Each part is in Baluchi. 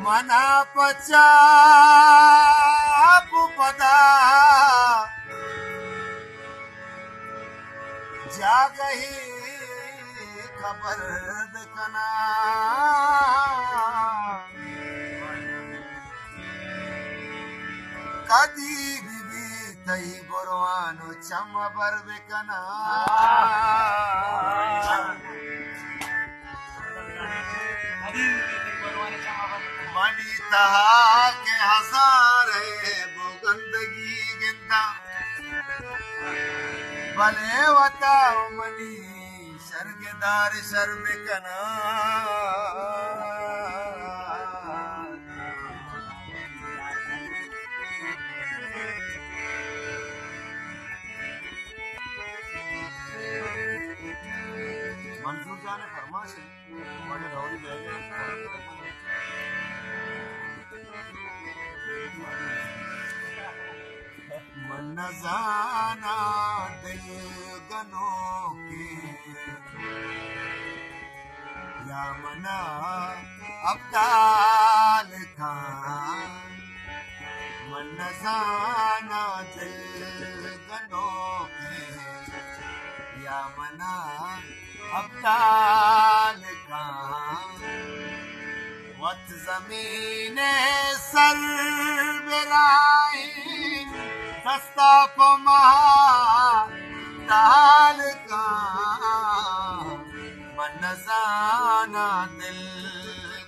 منا پچا پدا جاگہی خبر بکنا، کدی بی بی تئی بروان و چم بر بکنا۔ منی تہا کہ ہزارے بوگندگی گنداں، بلے وتا و منی شرگدار شر بکناں۔ منظور جان ءِ فرمائش اِنت، بڑے روری بیگ ءَ۔ من نزاناں دل گنوکیں یا منا ابدال کاں، من نزاناں دل گنوکیں یا منا ابدال کاں۔ وت زمین ءِ سر برائیں، دستا پہ ما ٹال کاں۔ من نزاناں دل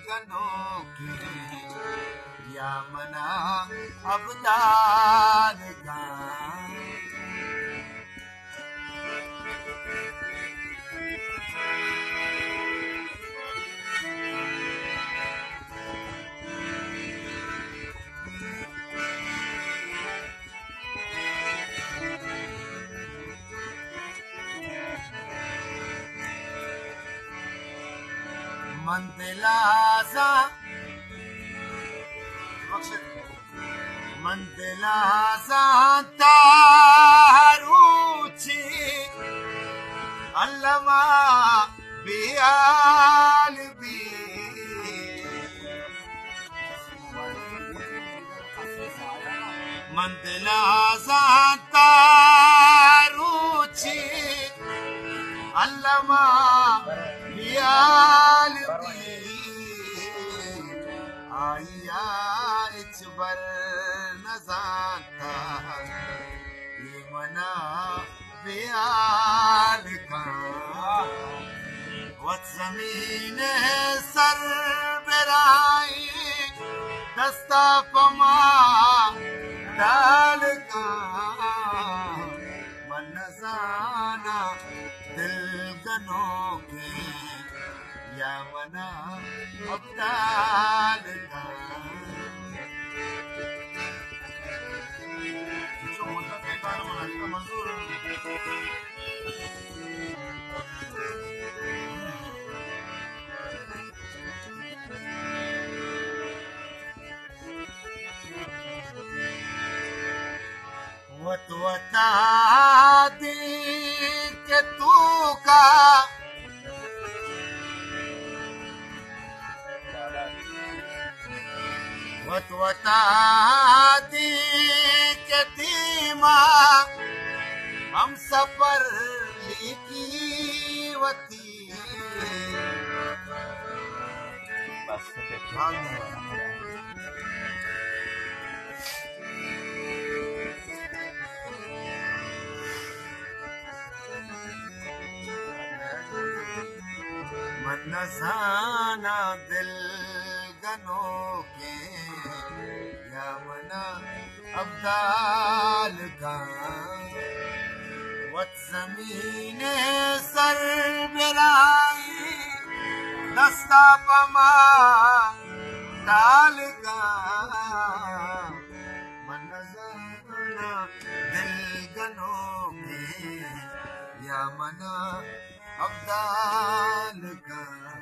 گنوکیں یا منا ابدال کاں۔ من دل ءَ زان، من دل ءَ زانتاں روچے الما بیال بی۔ من دل ءَ زانتاں روچے الما بیال بی۔ آئی ءَ ہچبر نزانتہ، اے منا بیال کاں۔ وت زمین ءِ سر برائیں، دستا پہ ما ڈال کاں۔ من نزاناں دل گنوکیں یا منا ابدال کاں۔ چو مدت ءِ کار منا منظور۔ وت وتا دیں کہ توکا، وت وتا دیں کہ دیما، ہمسفر لیکی وتی۔ من نزاناں دل گنوکیں یا منا ابدال کاں۔ وت زمین ءِ سر برائیں، دستا پہ ما ٹال کاں۔ من نزاناں دل گنوکیں یا منا ابدال کاں۔